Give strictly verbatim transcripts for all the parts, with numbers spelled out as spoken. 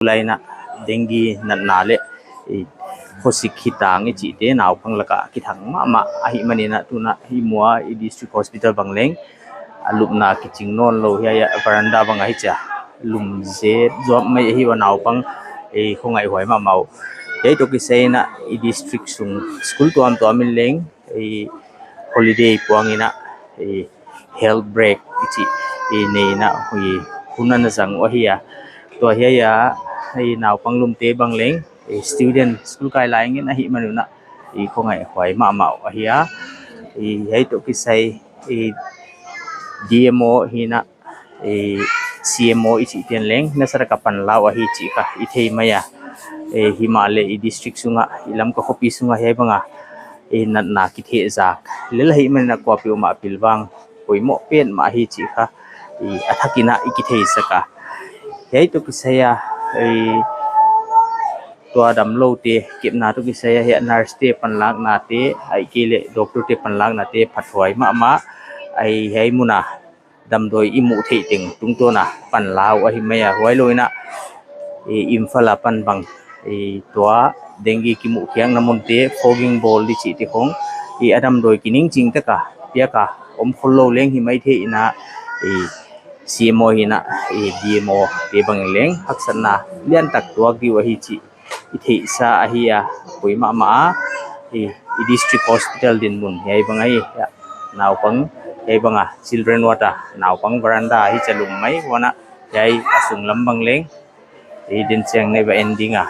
Tulai in dengue natna leh, eh, khosik hitang i chihte naupang laka kithang mahmah ahihmanin tuin i mu a i district hospital bang leng a lupna kiching nawnlou hiai a veranda bang ahi chia lum zet zuap mai ahi ua naupang, eh, khawngaihhuai mahmah uh. Hiai toh kisai in i district sung school tuamtuam in leng, eh, holiday puang in, eh, health break i chih, eh, nei in, eh, hun ana zang uh ahi a. Tua hiai a, eh, naupang lumte bang leng, eh, student school kai lai ngen ahihman un, eh, khawngaihhuai mahmah uh ahi a. Eh, hiai toh kisai, eh, D M O hi in, eh, C M O i chih ten leng nasa taka panla uh ahi chih kha i thei mai a. Eh, himahleh i district sunga, i Lamka khopi sunga hiai banga, eh, natna kithehzak lel ahihmanin kuapeuhmah pilvang poimoh petmah ahi chih kha, eh, a thakin i kitheisak a. Hiai toh kisai a, eh, tua damloute kepna toh kisai a hiai nurse te panlaknate, ahihkeileh doctor te panlaknate phathuai mahmah, eh, hiai muna damdawi i muh theih teng tungtawn a panla uh ahi mai a, huailou in, eh, Imphal apan bang, eh, tua dengue kimuhkhiakna munte fogging bawl di chihte khong, eh, a damdawi kiningching taka piak a om khollou leng hi maithei in, eh, C M O hi in, eh, D M O te bang leng haksatna liantak tuak di uh ahi chih i theihsa ahi a, poi mahmah a, i, i district hospital dinmun hiai bang ahi a, naupang hiai banga children ward a, naupang veranda hi chia lum mai ua in, hiai a sunglam bang leng, i din chiang nei va en ding a.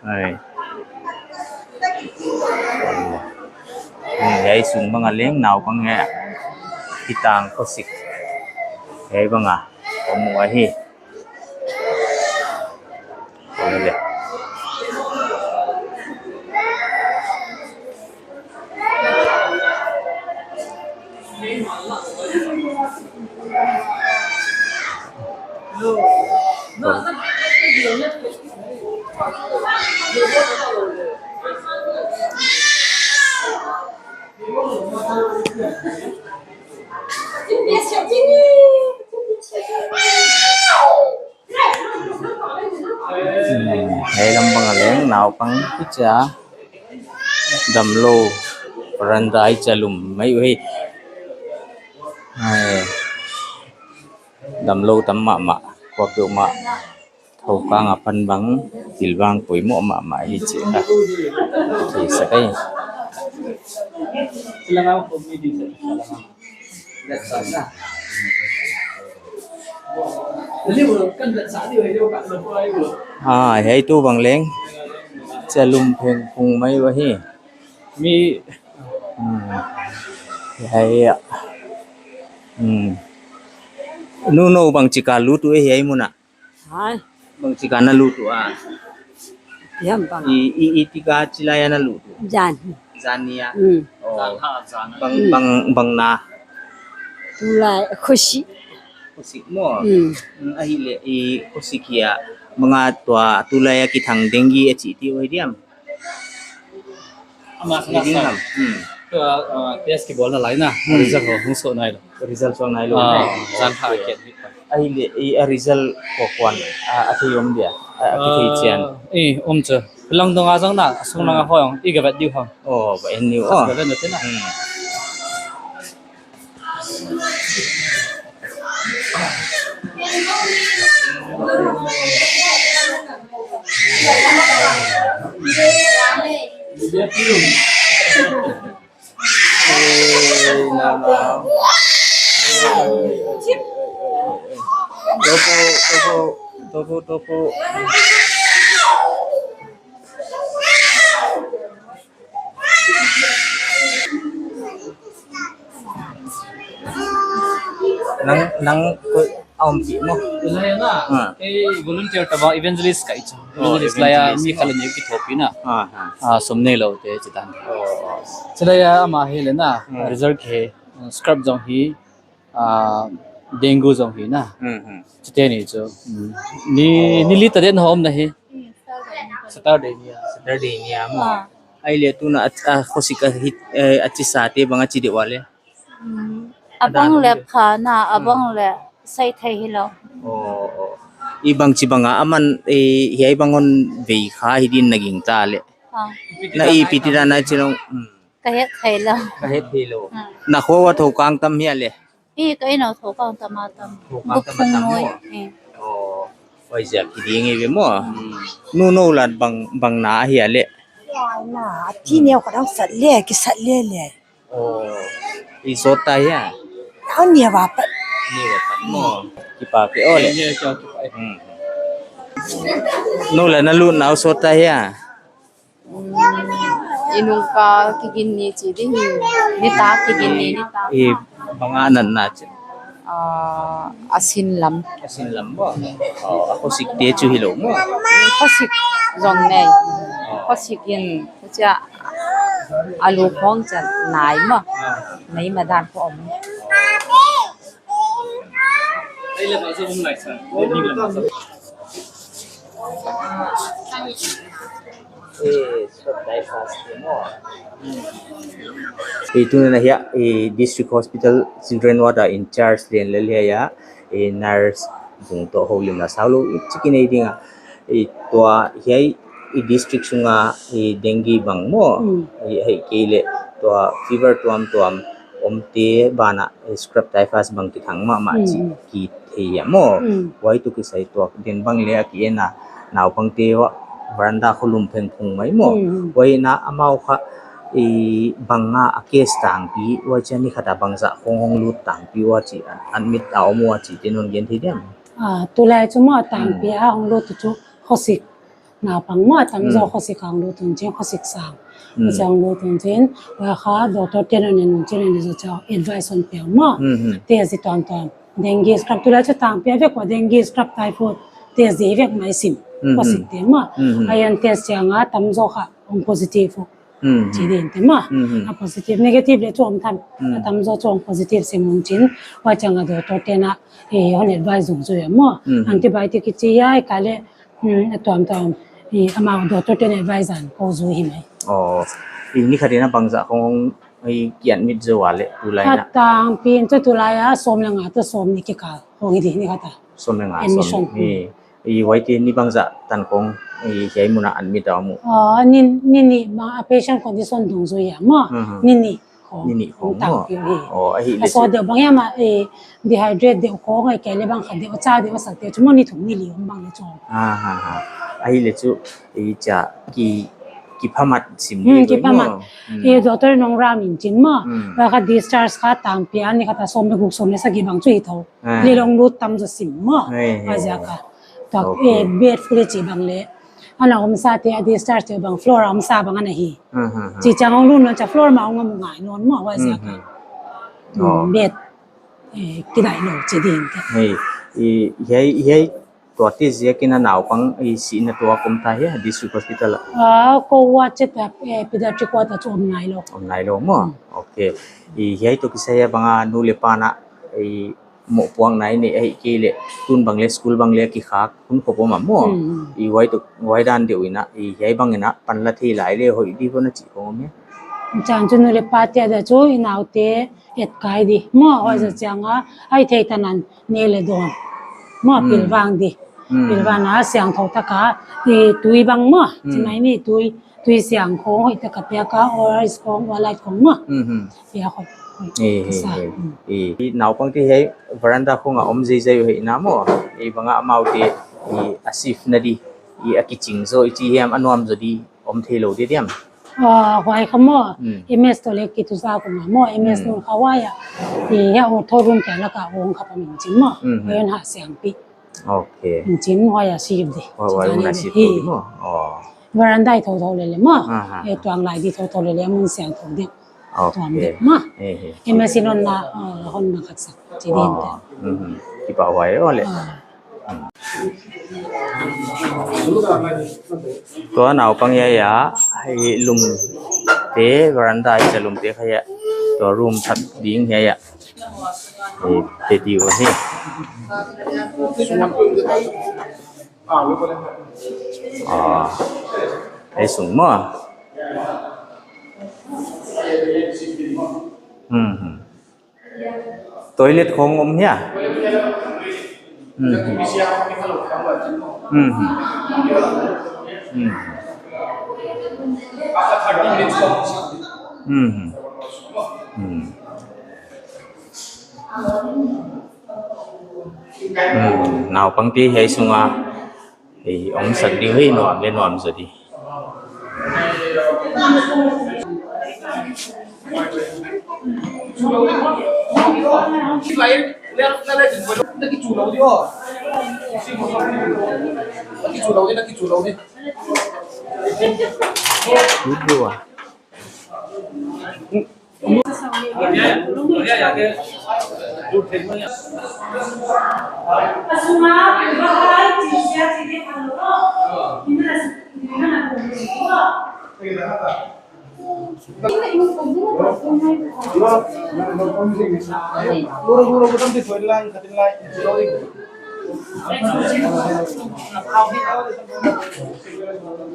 Ai. Hmm, hiai sung banga leng naupang hiai a, hitang khosik hiai banga om uh ahi. Hmm, hiai lam bang a leng naupang hi chia damlou, veranda hi chia lum mai uh hi. Hai. Damlou tam mahmah, kuapeuhmah. Thoukang apan bang, pilvang poimoh mahmah hi chih kha. Chih sa kai. Ah, hiai tu bang leng. Chia lum pheng phung mai uh hi. Mi. Hmm. Hiai a. Hmm. Nu nou bangchik a lut uh hiai mun a. Hai. Bangchik a na lut uh a. Hiam bang. I, i, i tika chilai a na lut uh. Zan. Zan ni a. Hmm. Oh. Bang, bang, bang na. Tulai khosik. Khosik maw. Hmm. Hmm, ahihleh i khosik hi a. Bang a tua tulai a kithang dengue a chih ti uh diam. Ama sana sa. Hmm. Tua, ah, test kibawlna lai na. Hmm. Result ho, hong suak nailou. Result suak nailou. Ah, zan kha kiat. Ahihleh, i a result ko kuan, ah, a thei om dia. Ah, a thei chian. Ah, eh, om chu. Lang dong a zang na, sung lang a hoi ong, i ka vet diu hong. Oh, va en niu, oh. Ka vet na te na. Hmm. Topo, topo, topo, topo. Nang, nang ko a om pi mo. Ilai na. Ha. Eh, volunteer ta ba evangelist ka i chu. Oh, evangelist lai a evangelist mi mo. Khala ni kithopi na. Ha, ha. Ah, som neilou te chitan. Oh, oh. Chilai a ama hi le na. Hmm. Result ke, scrub zong hi. Ah, dengue zong hi na. Hmm, hmm. Chite ni chu. Hmm. Ni, ni li ta den hom na hi. Saturday ni a. Saturday ni a mo. Ah. Ahihleh tuna a, a khosik a hit, eh, a chi sa te bang a chi deuh a le. Hmm. A bang le pha na, a bang le sai thei hilou. Oh, oh. I bangchi bang a aman, eh, hiai bang hon vei kha hi din na gingta leh. Ah. Na i piti dan a chi lou. Hmm. Ka het theilou. Ka het theilou. Hmm. Na khua uah thou kang tam hia leh. Eh, ka inn uah thou kang tam a tam. Thou kang tam a tam maw. Gup phung noi. Eh. Oh, huaiziak hi ding hi ve maw. Hmm. Nu nou lak bang, bang na hia leh. Huai na, a thi neu ka dang sat leh, kisat leh leh. Oh, i sawt ta hia? Au, ni va pat. Ni va pat maw. Kipak e aw leh. Hmm. Nou lak na lut na uh sawt ta hia? Hmm. I nung ka kigin ni chi di hi. Nitak kigin ni, nitak. I bang a natna chi. Ah, a sin lam. A sin lam maw. Oh, a khosik te chu hilou maw. Khosik zong nei. Oh. Khosik in. Chia, a lu khong chia nai maw. Ah. Nai ma dan khong om. Eh, stop dai fast maw. Eh, tuna hiai, eh, District Hospital Children Ward a in charge Lianlal hiai a, eh, nurse bung toh houlimna sau lou, eh, chik i nei ding a, eh, tua hiai, eh, district sunga, eh, dengue bang maw, hmm, eh, ahihkeileh tua fever tuamtuam omte banah, eh, scrub typhus bang kithang mahmah chi, hmm, kithei hia maw. Hmm. Huai toh kisai tua den bang leh a ki en a, naupangte uah veranda khong lum phengphung mai maw. Hmm. Huai na amau kha, eh, bang a a case tangpi, huai chia ni khat a bangzah khong hong lut tangpi ua chi, admit a om ua chih te non gen thei diam. Ah, tulai chu maw tangpi, hmm, a hong lut chu khosik. Naupang maw, a tamzaw, hmm, khosik a hong lut un chin, khosik sang. Hmm. Khosik a hong lut un chin, huai kha doctor te'n hon en un chin, en zaw chia advice hon piak maw. Hmm, hmm. Test di tuamtuam. Dengue scrub tulai chu tangpi a vek ua dengue scrub typhoid. Test di vek mai sim. Hmm, hmm. Khosik te maw. Hmm, hmm. Huai hon test chiang a tamzaw kha hong positive uh. Hmm, hmm. Chi din te maw. Hmm, hmm. A positive, negative leh chu om tham. Hmm. A tamzaw chu hong positive sim un chin. Huai chiang a doctor te'n a, eh, hon advice dungzui a maw. Hmm, hmm. Antibiotic kichi hia, ahihkeileh Hmm, a tuamtuam, eh, amau doctor te'n advice dan kou zui hi mai. Oh, i ni khat in a bangzah khong, eh, ki admit zaw a leh tulai na. A tangpi in chu tulai a sawm leh nga toh sawmnih kikal khong hi di ni khat a. Sawm leh nga, admission. Sawmnih. Eh, eh, huaite ni bangzah tan khong, eh, hiai mun a admit a om uh. Oh, ni, ni nih ma a patient condition dungzui a maw. Hmm, hmm. Ni nih khong. Ni nih khong maw. Tangpi hi. Oh, ahihleh chu. A sawt deuh bang hiam a, eh, dehydrate deuh khong, ahihkeileh bang khat deuh, a chau deuh a sak deuh chu maw ni thum ni li om bang leh chu. Ah, ha, ha. Ahihleh chu, eh, chia ki, kiphamat sim. Hmm, kiphamat. Hmm. Eh, doctor in hon ram in chin maw. Hmm. Huai kha discharge kha tangpi a ni khat a sawm leh guk sawm leh sagih bang chu hi thou. Ah. Leh hong lut tamzaw sim maw. Hei, hei. Huaiziak a. Tua, okay, eh, bed fully chi bang leh. Ana omsa te a discharge te bang floor a omsa bang ana hi. Hmm, hmm, hmm. Chi chiang hong lut nawn chia floor mah hong om ngai nawn maw huaiziak a. Hmm, hmm. Hmm, oh. Bed, eh, kidai lou chi din te. Hei, i, hiai, hiai, tua te ziak in a naupang i sihna tuak om ta hia, District Hospital a. Ah, kou ward chia ta, eh, pediatric ward a chu om nailou. Om nailou maw. Hmm. Okay. I hiai toh kisai a bang a nu leh pa na, i mohpuakna i neih ahihkeileh, tun bang leh school bang leh kikhak, hun khop om a maw. Hmm. I huai toh, huai dan deuh in a, i hiai bang in a, panla thei lai leh hoih di vo na chih khong om hia. Chan chu nu leh pa te a dia chu, i naute, et kai di. Maw, huai, hmm, zaw chiang a, ahih theih tan a, ne leh dawn. Maw, hmm, pilvang di. Hmm. Pilvang a, siangthou tak a, i tui bang maw. Hmm. Chi mai ni tui, tui siang khong, hoih tak a piak a, O R S khong, Orlite khong maw. Hmm, hmm. Piak khong. Eh, eh, kisa. Eh. Hmm. Eh, i naupang te hiai veranda khong a om zeizei uh hi na maw. I bang a amau te, i a safe na di, i a kiching zaw, i chi hiam a nuam zaw di, om theilou di diam. Ah, huai kha maw. Hmm. M S toh leh kituh zak uh maw, M S, hmm, nu kha huai a. I hiai ortho room kia lak a hong kha pah in chin maw. Hmm, hmm. Huai hon hah siangpi. Okay. In chin huai a safe di. Huai, huai hon a safe di maw. Oh. Veranda i thouthou lele maw. Ah, ah, eh, ah. Tuanglai di thouthou lele a mun siangthou di. Okay. Tuam di maw. Eh, eh. M S in hon na, ah, hon na khat sak. Chi din te. Oh. Hmm, hmm. Kipahhuai aw leh. Ah. Tua naupang hiai a, hiai lum te, veranda hiai a lum te kha hiai a, tua room khat ding hiai a. Hiai te di uh hi. Ah, hiai sung maw. Hmm, hmm. Toilet khong om hia? Hmm. Hmm. Hmm. Hmm. Hmm. Hmm. Naupangte hiai sunga ei, om sak di uh, nuam leh nuam zaw di. Good boy.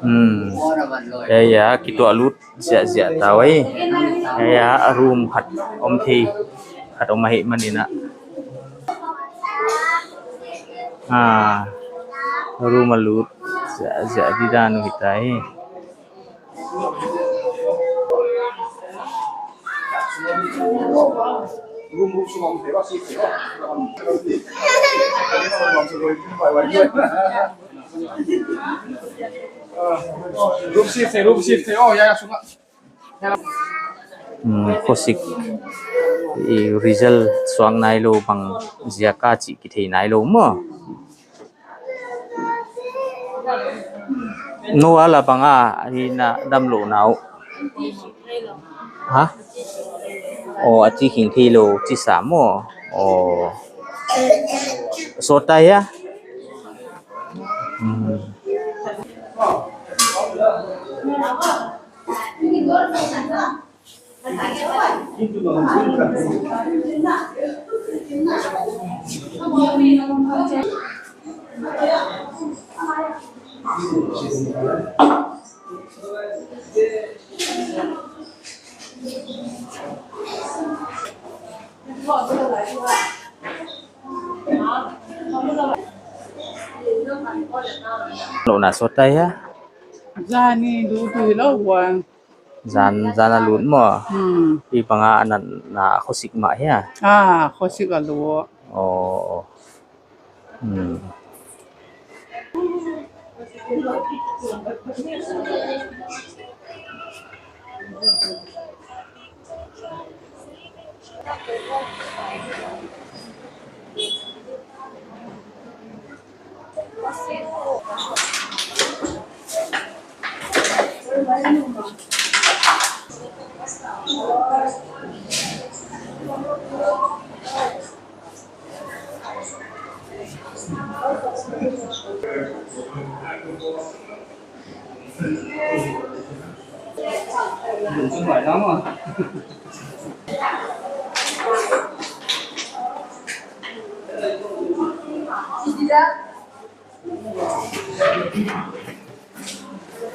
Hmm. Ya, ya, kituah lut ziahziah ta uh ei. Ya, ya, a room khat om thei khat om ahihman in a. Ah, room a lut ziahziah di dan uh hita hi. Room shift, room shift. Oh, ya, ya, sunga. Hmm, khosik. I result suak nailou bang ziak a chih kithei nailou maw. No a la bang a, hi na damlouhna uh. Ha? Oh, a chi khing theilou, chi sa maw. Oh. Sawt ta hia? Hmm. Louhna sawt ta hia? Zan i lut uh hilou buang. Zan, zan a lut maw? Hmm. Hi bang a na, na khosik mah hia? Ah, khosik a lut. Oh, oh. Hmm.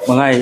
Bang ai.